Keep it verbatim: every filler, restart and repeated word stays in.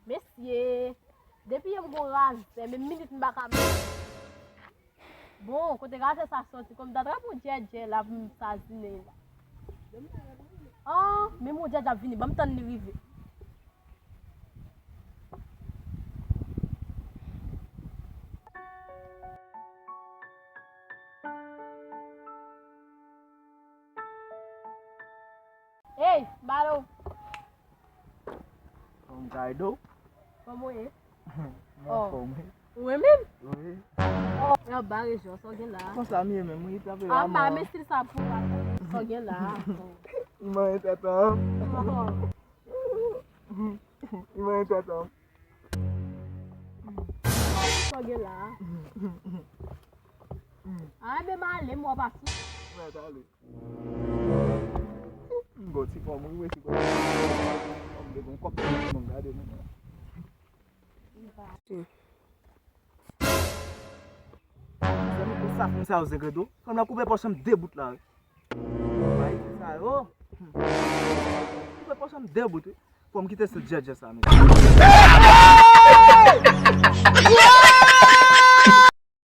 Mesye, depi yè m gon razè, menm minit m pa ka mete. Bon, kote razè sa soti? Kòm m ta trap yon djèdjè la pou m sazinen la. An, menm yon djèdjè ap vini, ban m tann li rive. Ey, Balo! Kòman Kaido? Kòman w ye? Mwen anfòm, wi. Ou ye menm? Wi. Oh, e anba rejyon, sa w gen la? Konsa m ye menm, wi, trape la. Anba, men stil sa pou w, sa w gen la? Li manyen tèt an. Oh. Li manyen tèt an. Sa w gen la? A, men m ale, m wè w pa sou. Mwen ale. M gon ti kòb, wi, wi, ti kòb. M te gon kòb, m gade nou. Sa fanm sa yo zen gredo. Fanm nan koupe pòch an de bout la, wi. Bay sa yo. Koupe pòch an de bout, wi. Fò m kite se djèdjè sa, men.